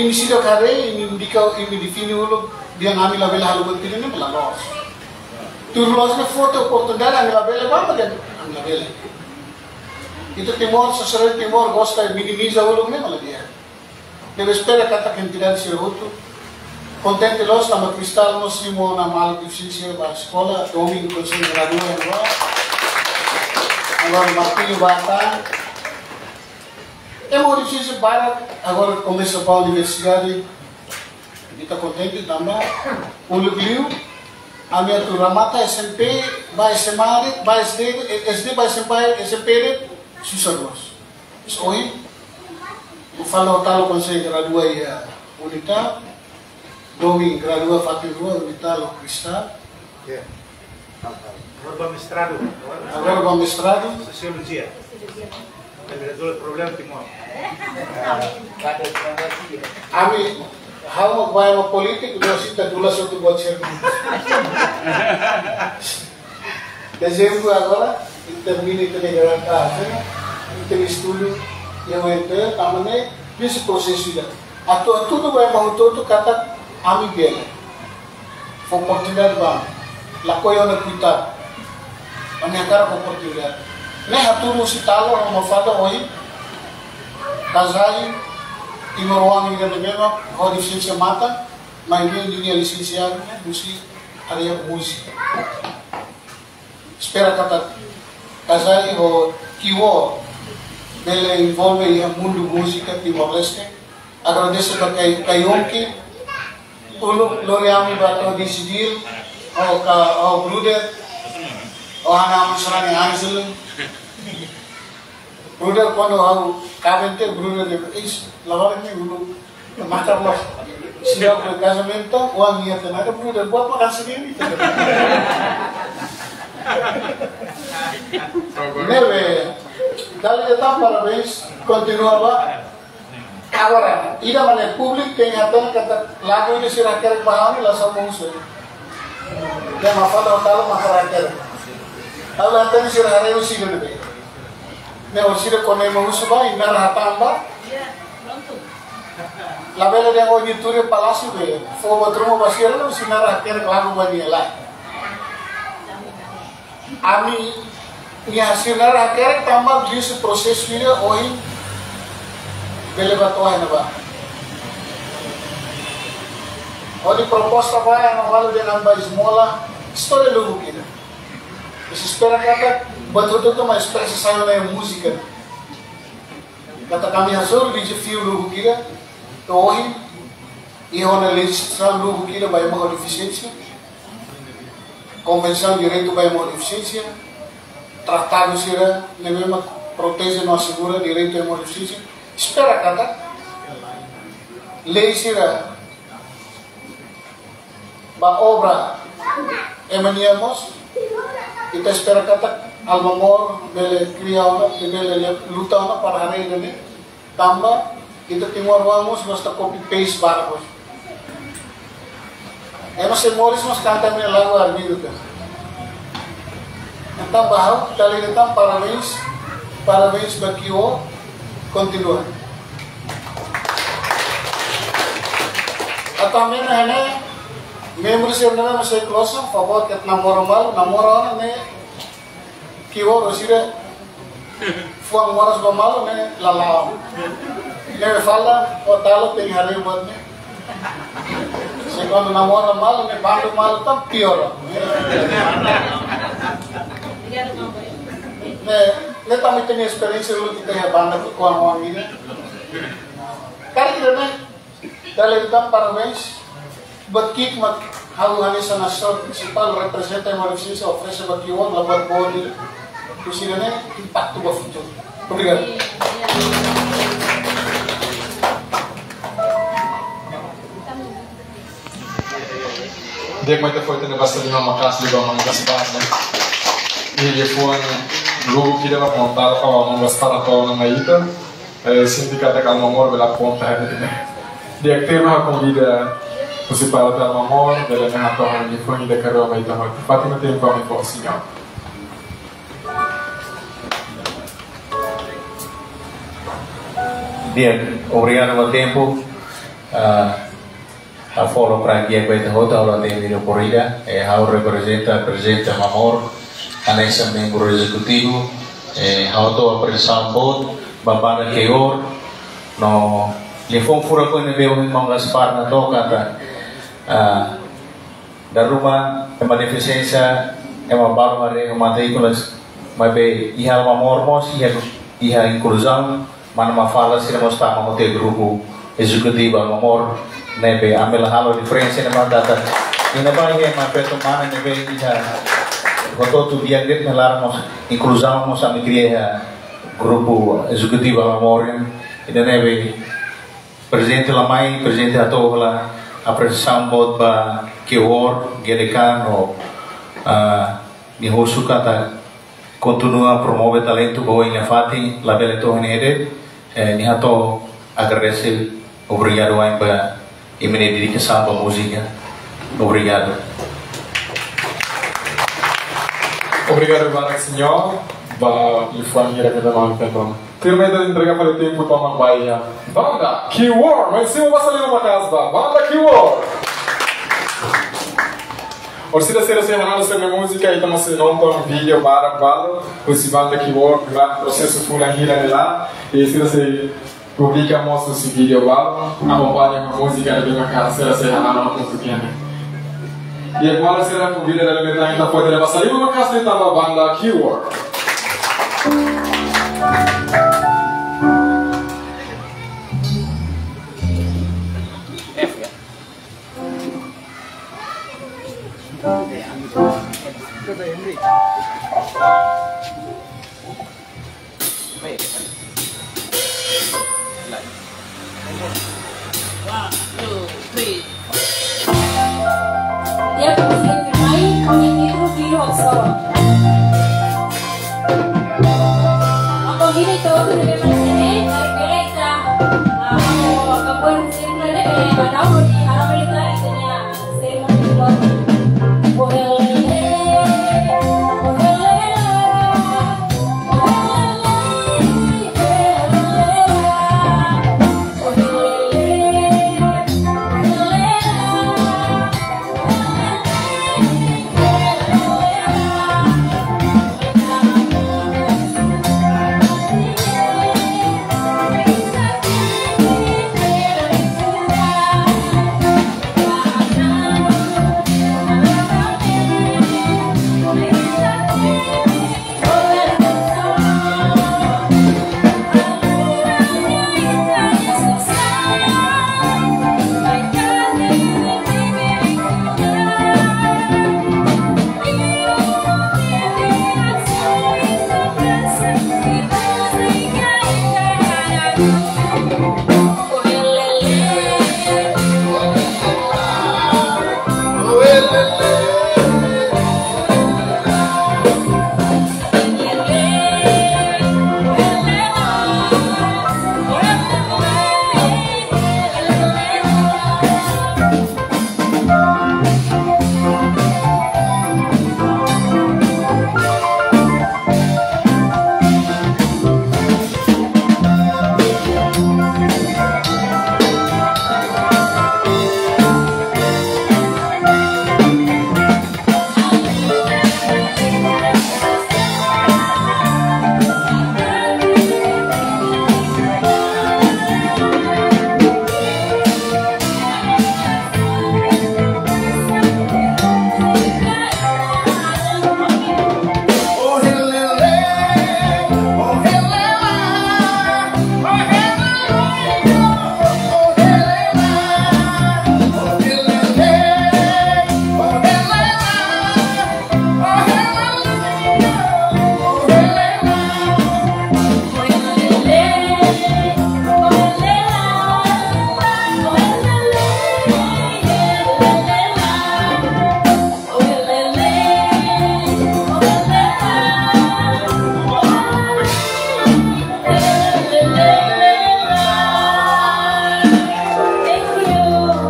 imi seidauk haree, imi indika, imi define uluk, dehan ami labele halo buat ida-ne'e, la loos. Tuir loos ne'e fó tiha oportunidade, ami labele ba, mak dehan ami labele. Ita Timor, sosiedade Timor, gosta minimiza uluk ne'e, malah dia. Ne'ebé espera katak entidade sira hotu kontente loos tanba Cristal mós simu ona maluk defisiénsia ba eskola, domin konsege gradua yang dua. Agora martillu bata. Ema ho defisiénsia barak, agora komesa ba universidade. Ita kontente tanba uluk liu Ami atu remata S M P, ba S M A de'it, ba S D, S D ba S M P, S M P de'it, susar loos. Ohin, fali ho talo konsege gradua iha UNITAL, domin gradua fatin rua UNITAL ho Cristal. Ya. Agora ba mestradu. Agora ba mestradu. Sosiolojia. Ele rezolve problema Timor. Ami, ha'u mak ba ema polítiku, no sita dula sotu buat serbu. Dezembru agora, termina ita-nia gradu, ita-nia estudu, iha U N T, tanba ne'e, iha prosesu ida. Atu, atu tu ba ema hotu-hotu katak ami bele. Fó oportunidade ba. Lakohi ona kuitadu. Ami hakarak fó oportunidade. Ne'e hatudu husi talo, ha'u mós fó ohin. Kazai, timoroan ida ne'ebé mak ho defisiénsia matan, maibé nia lisensiadu, husi área múzika. Espera katak Kazai ho Kiwo bele envolve iha mundu múzika Timor-Leste. Agradese ba Kai, Kaionki, uluk lori ami ba to'o Disidil, ho ka, ho brother, ho ha'u-nia aman sarani Angelo. Brother, kuandu ha'u kaben tiha, brother dehan, "Is, labarik ne'e uluk. Maka mas, sira pu kazamentu, uang nia tenke, brother, buat makan sendiri." Ne'ebé, dala ida tan parabéns, kontinua ba. Agora, ida mak ne'e públiku tenke hatene katak lagu ida sira hakerek ba ha'u ne'e la sá mosu. Ema fala ho talo mak hakerek. Ha'u la hatene sira haree husi ne'ebé. Ne'e orsida kone ema husu ba, i naran hatán ba. Labele dehan ohin tuur iha Palásiu be, fó buat ruma ba sira, lae husi naran hakerek lagu ba nia lae. Ami-nia sira naran hakerek tanba husi prosesu ida ohin bele ba to'o iha ne'ebá. Hodi proposta ba, ema balu dehan ba esmola, istória lubuk ida. Ita espera katak buat hotu-hotu mak espresa sai ona iha múzika. Katak ami hasoru dezafiu lubuk ida, to'o ohin, iha ona lejislasaun lubuk ida ba ema ho defisiénsia, konvensaun direitu ba ema ho defisiénsia, tratadu sira ne'ebé mak proteje no asegura direitu ema ho defisiénsia. Espera katak lei sira ba obra ema nian mós, ita espera katak Alma Mor bele kria ona, bele luta ona para haree ida-ne'e, tanba ita timoroan mós gosta copy paste barak loos. Ema sei moris mós kanta ami-nia lagu arbiru ka. Entaun ba ha'u, dala ida tan parabéns, parabéns ba Kiwo, kontinua. Atu ami-nia ne'e, membru sira ne'ebé mak sei klosa, favór keta namora malu, namora ona ne'e, Kiwo orsida fuan moras ba malu ne'e lalaon. Ne'e fala, o talo tenke haree buat ne'e. Se kuandu namora malu ne'e bandu malu tan piór. Ne'e, ne'e tanba ita-nia esperiénsia uluk ita iha banda ku kuan uang ini. Kali ida ne'e, dala ida tan parabéns. Buat ki'ik mak ha'u hanesan asaun prinsipál reprezenta ema defisiénsia oferese ba Kiwo, la buat boot ida. Husi ida-ne'e impaktu ba futuru. Obrigadu. Di'ak, mak ita fó tiha basta liman maka'as liu ba maun Gaspar, ne'e. Iha liafuan lubuk ida mak montado ka maun Gaspar hato'o ona mai ita. Eh, sente katak Alma Mor bele aponta hela ne'e. Di'ak, tuir mak ha'u konvida husi parte Alma Mor, bele mai hato'o ha'u-nia liafuan ida ka rua mai ita hotu. Fátima, tempu ami fó ba señór. Di'ak, obrigadu ba tempu. Ah, ha'u fó lokraik di'ak ba ita hotu, ha'u la temi ida por ida, eh, ha'u reprezenta, reprezenta Alma Mor, hanesan membru ezekutivu, eh, ha'u hato'o apresaun boot ba banda Kiwo, no liafuan furak ohin ne'ebé ohin maun Gaspar hato'o katak, ah, dala ruma ema defisiénsia, ema balu haree ho matan ikus, maibé iha Alma Mor mós, iha, iha inkluzaun, mana mak fala sira mós tama hotu iha grupu ezekutivu Alma Mor, ne'ebé ami la halo diferensa ne'e mak data. Ida-ne'e ba iha ema feto mana ne'ebé ita hotu-hotu di'ak de'it, ne'e laran mós inkluzaun mós ami kria iha grupu ezekutivu Alan Morin. Ida-ne'ebé prezidente la mai, prezidente hato'o hela apresiasaun boot ba Kiwor, G D K no, ah, nia husu katak kontinua promove talentu ba oin-oin fatin, labele to'o iha ne'e de'it, eh, nia hato'o agradese, obrigadu wa'in ba imi-nia dedikasaun ba múzika. Obrigadu. Obrigadu barak, señór, ba liafuan hira ne'ebé mak ita toma. Tuirmai ita entrega fali tempu tomak ba iha banda Kiwor. Mai simu basa liman maka'as ba banda Kiwor. Orsida sira sei halo sira-nia múzika, ita mós sei nonton vídeo barak balu husi banda Kiwor durante prosesu fulan hira ne'e laran. I sira sei publika mós husi vídeo balu, akompaña ho múzika ne'ebé maka sira sei halo no múzika ne'e. I agora sira konvida di'ak liután, ita fó ita-nia basa liman maka'as liután ba banda Kiwor. One, two, three. Di'ak, kami mai, kami itu video also. Apa gini tuh, udah memang sini, beda, ah, kapan sih, udah deh, kayak nggak tahu di arah berita itunya.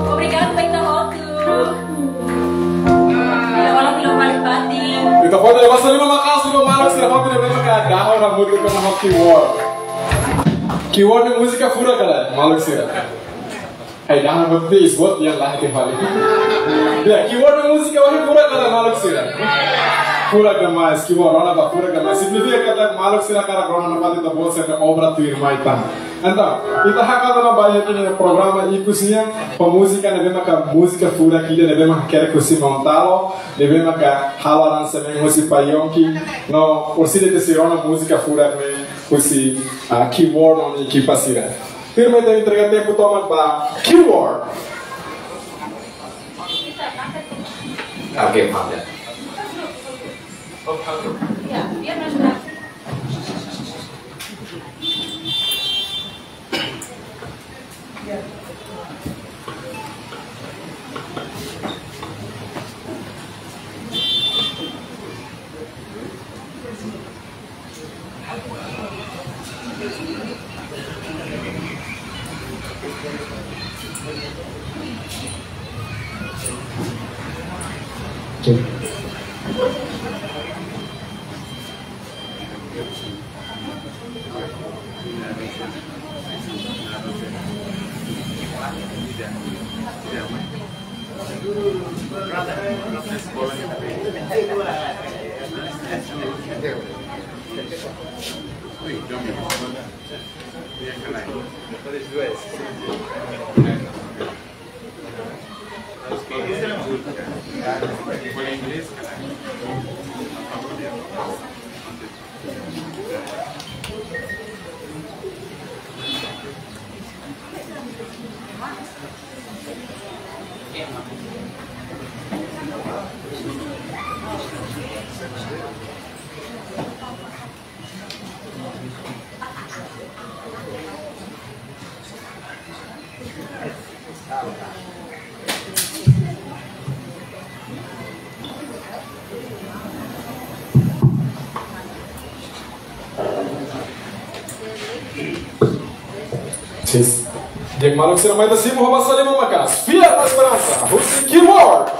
Obrigadu, Peita Rock. Ita fó ita-nia basa liman maka'as ba maluk sira hotu ne'ebé maka dahun hamutuk ona ho Kiwor. Kiwor nia múzika furak ka lae, maluk sira? Ai, dahun hamutuk, buat yang lah ke fali. Ya, Kiwor nia múzika wahin furak ka lae, maluk sira? Furak demais, Kiwor rona ba furak demais. Signifika katak maluk sira hakarak rona nafatin ita-boot sira-nia obra tuirmai tan. Entaun, ita hakat ona ba iha ita-nia programa ikus nian, ho múzika ne'ebé maka múzika furak ida ne'ebé maka hakerek husi Montalo, ne'ebé maka halo aransemen husi Pai Yongki, no orsida ita sei rona múzika furak ne'e husi, ah, Kiwor no nia ekipa sira. Tuirmai ita entrega tempu tomak ba Kiwor. Oke, paham ya. Sis. Di'ak maluk sira, mai ita simu ho basa liman maka'as. Fiar no Esperansa, husi Keyboard.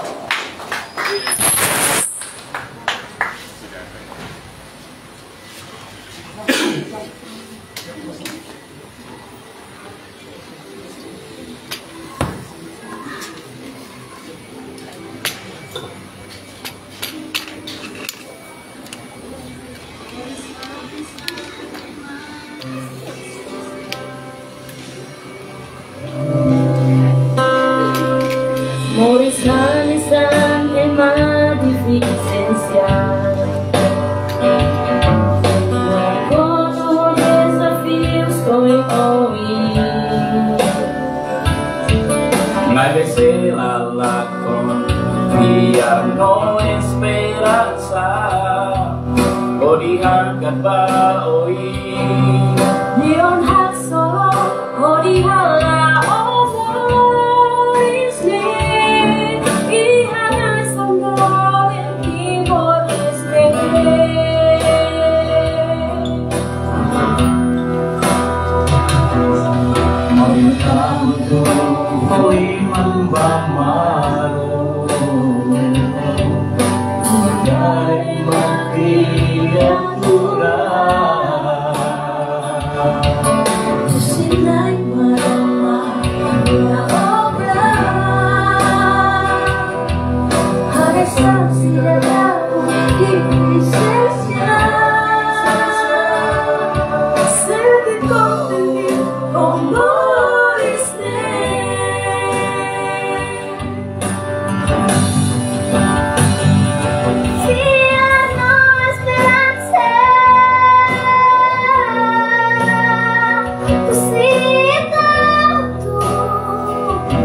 Moris ha'u nian ema defisiénsia. Agora ho dezafius oioin. Maibé sei la lakon, fiar no esperansa hodi hakat ba oin. Liu ona haksolok hodi hala'o moris ne'e. Iha nasaun doben Timor-Leste. Maun Antu, foin manu ba malu. Dari mati aturan. Sinai marama, na obra. Hanesan sidadaun defisiénsia. Sente kontente ho moris ne'e. Fiar no esperansa, husi Antu,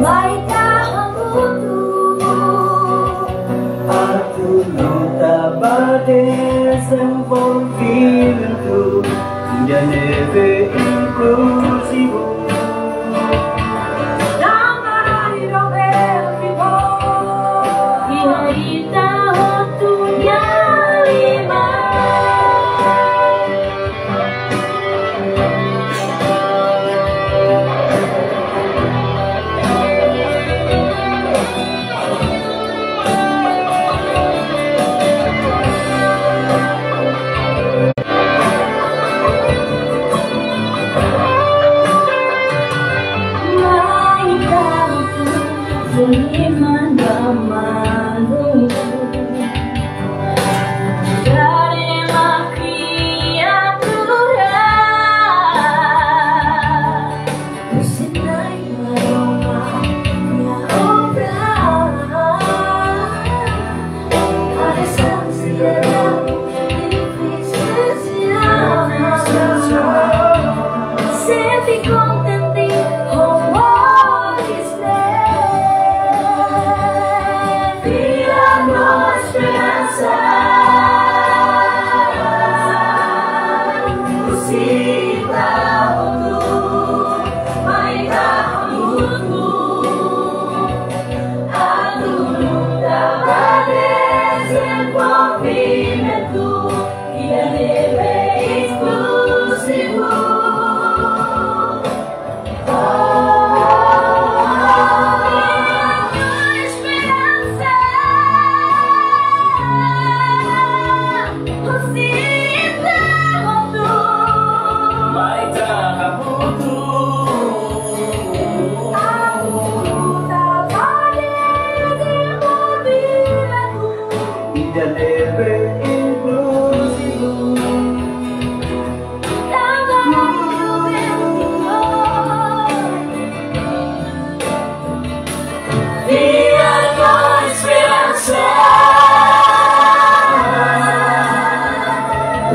mai ita hamutuk. Atu luta ba dezenvolvimentu, ida ne'ebé inkluzivu. Tanba Rai Nobel Timor, iha ita hotu nia liman.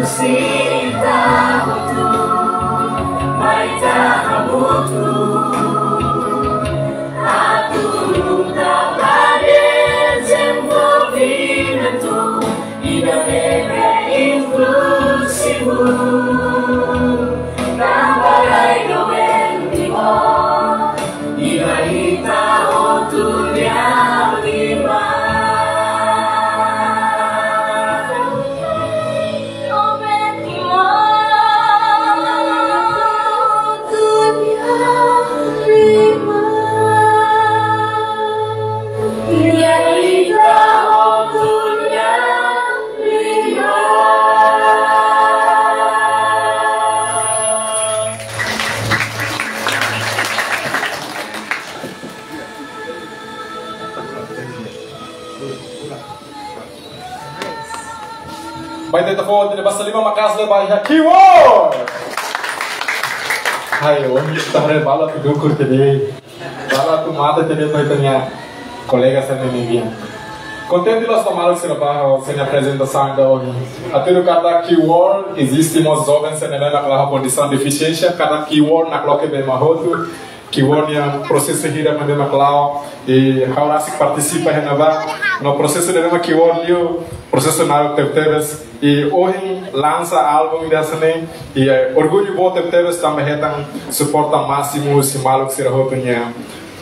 Sita hotu, mai ita hamutuk. Atu luta ba dezenvolvimentu ida ne'ebé inkluzivu. Tanba rai doben Timor, ida ita hotu nia liman. Baita ita fó ha'u-nia basa liman maka'as liu ba iha Kiwor. Hai, ohin ita haree balu atu dukur tiha de'it. Balu atu mate tiha de'it ba ita-nia kolega sira-nia nian. Kontente loos ba maluk sira ba ho sira-nia aprezentasaun ida ohin. Hatudu katak Kiwor eziste mós joven sira ne'ebé mak laiha kondisaun defisiénsia, katak Kiwor nakloke ba ema hotu. Kiwor nia prosesu hirak ne'ebé mak la'o, i ha'u rasik partisipa iha ne'ebá, no prosesu ne'ebé mak Kiwor liu, prosesu naruk tebetebes, i ohin lansa álbum ida hanesan ne'e, i, eh, orgullu boot tebetebes tanba hetan suporta másimu husi maluk sira hotu nia,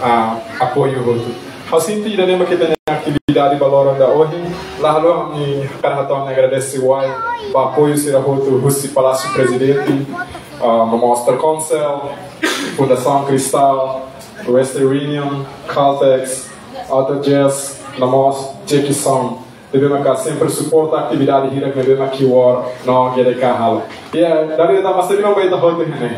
ah, apoiu hotu. Ha'u sente ida-ne'e mak ita-nia atividade ba loron ida ohin, la haluha ami hakarak hato'o agradesimentu ba apoiu sira hotu husi Palásiu Prezidente, ah, no mós Telkomcel, Fundasaun Cristal, Western Union, Caltex, Auto Jazz, no mós Jackson. Ne'ebé maka sempre suporta atividade hirak ne'ebé mak Kiwor no G D K halo. Ya, dari ita masih lima baita hotu iha ne'e.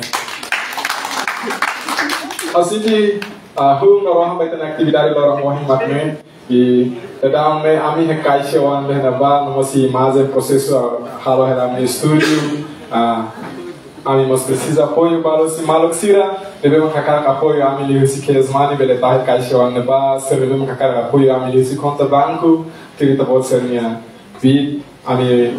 Ha'u sente, ah, hun no rohan ba ita-nia atividade loron ohin mak ne'e. I daudaun ne'e ami iha kaixa oan de'it iha ne'ebá, no mós imajen prosesu halo hela ami estúdiu. Ah, ami mós presiza apoiu balu husi maluk sira ne'ebé mak hakarak apoiu ami liuhusi cash money, bele tau iha kaixa oan ne'ebá, sira ne'ebé mak hakarak apoiu ami liuhusi konta banku, tuir ita-boot sira-nia pedidu, ami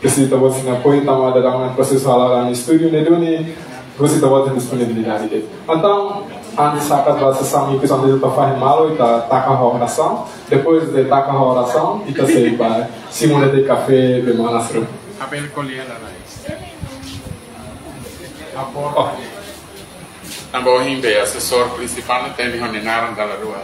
presiza ita-boot sira-nia apoiu, tanba daudaun ne'e prosesu halo ami estúdiu ne'e duni, husi ita-boot nia disponibilidade de'it. Entaun, antes hakat ba sesaun ikus, antes ita fahe malu, ita taka ho orasaun. Depois de taka ho orasaun, ita sei ba simu de'it kafé, bebida manas ruma. Abel Coliana, nice. Apo. Oh. Tanba ohin be asesór prinsipál ne'e temi ho nia naran dala rua.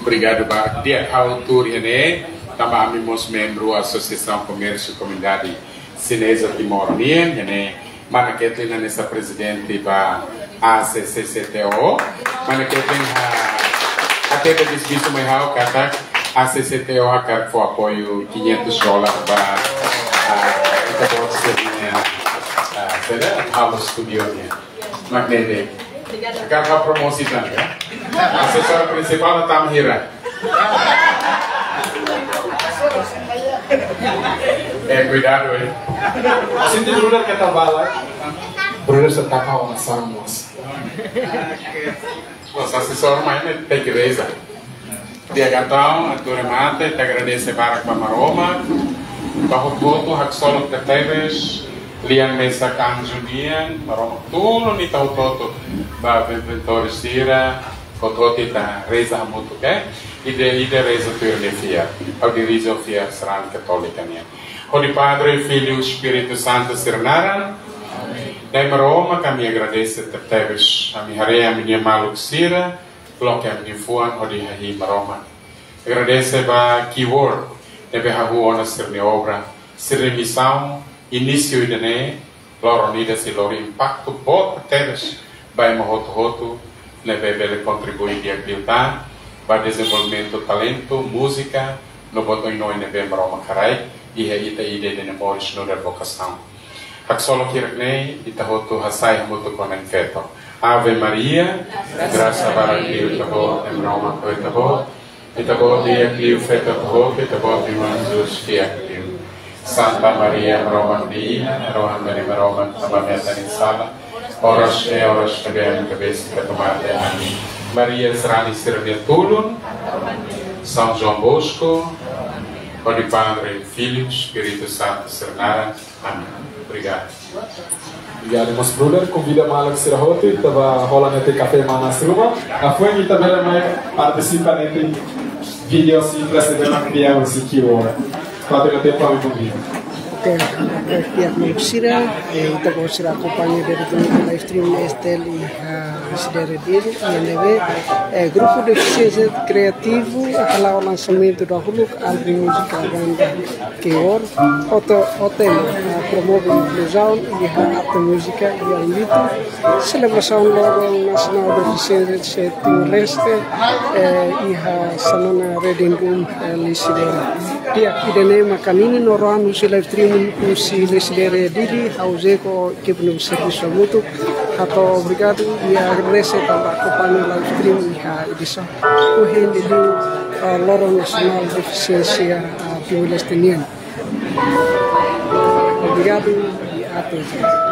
Obrigadu barak. Di'ak, ha'u tuur iha ne'e, tanba ami mós membru Asosiasaun Komérsiu Komunidade Xineza Timor nian, iha ne'e mana Ketlin hanesan prezidente ba A C C C T O. Mana Ketlin ha, hatete bisu-bisu mai ha'u katak A C C C T O hakarak fó apoiu quinhentos dólar ba, ah, ita-boot sira-nia, ah, sira halo estúdiu nian. Mak ne'e de'it. Hakarak promosi tan, ya? Asesór prinsipál ne'e tama hira. Eh, kuidadu, eh. Sente brother keta bala. Brother sira taka ho orasaun mós. Os asesór mai ne'e tenke reza. Di'ak, entaun, atu remata, ita agradese barak ba Maromak, ba hotu-hotu, haksolok tebetebes, lian mesak anju nian, Maromak tulun ita hotu-hotu, ba benfeitores sira, hotu-hotu ita reza hamutuk, eh? Ida-idak reza tuir nia fiar, ha'u dirije ho fiar sarani katólika nian. Hodi Padre, Filho, Espíritu Santu sira naran. Dai Maromak, ami agradese tebetebes, ami haree ami-nia maluk sira, loke ami-nia fuan hodi hahi'i Maromak. Agradese ba Kiwor, ne'ebé hahú ona sira-nia obra, sira-nia misaun, inísiu ida-ne'e, loron ida sei lori impaktu boot tebes ba ema hotu-hotu, ne'ebé bele kontribui di'ak liután ba dezenvolvimentu talentu, múzika, no buat oin-oin ne'ebé Maromak haraik iha ita ida-idak nia moris nu'udar vokasaun. Haksolok hirak-ne'e, ita hotu hasai hamutuk ho na'in-feto. Ave Maria, grasa barak liu iha Ita-Boot, Maromak ho Ita-Boot. Ita-Boot di'ak liu feto tohok, Ita-Boot nia Maun Jesus fiar liu. Santa Maria, Maromak nia Inan, rohan-na'in Maromak, tanba ami-atan nia sala, oras ne'e, oras ne'ebé ami kabesi atu mate. Amen. Maria sarani sira-nia tulun, São João Bosco, Hodi Padre, Filho, Espírito Santo, sira-nia naran. Amen. Obrigadu. Obrigadu, irmaun Bruder. Konvida maluk sira hotu, ita bá hola netik kafé manas ruma. Hafoin ita bele mai partisipa netik vídeo simples de la pia o si kiwora. Kuandu na tempu ami konvida. Oke, oke, ya, maluk sira, eh, ita-boot sira akompaña diretamente live stream S T L iha, ah, Lecidere Dili, I N D B, eh, grupu defisiénsia kriativu, hala'o lansamentu dahuluk álbum múzika banda Kewor, hotu, hotu, ah, promove inkluzaun iha arte múzika iha ámbitu selebrasaun Loron Nasionál Defisiénsia Timor-Leste, eh, iha Xanana Reading Room, eh, Lecidere. Di'ak, ida-ne'e maka ninin no rohan husi live streaming husi Lecidere Dili, ha'u Zeko, ekipa no servisu hamutuk, hato'o obrigadu, i agradese tanba akompaña live stream iha edisaun ohin de, eh, Loron Nasionál Defisiénsia, eh, Timor-Leste nian. Obrigadu, i até já.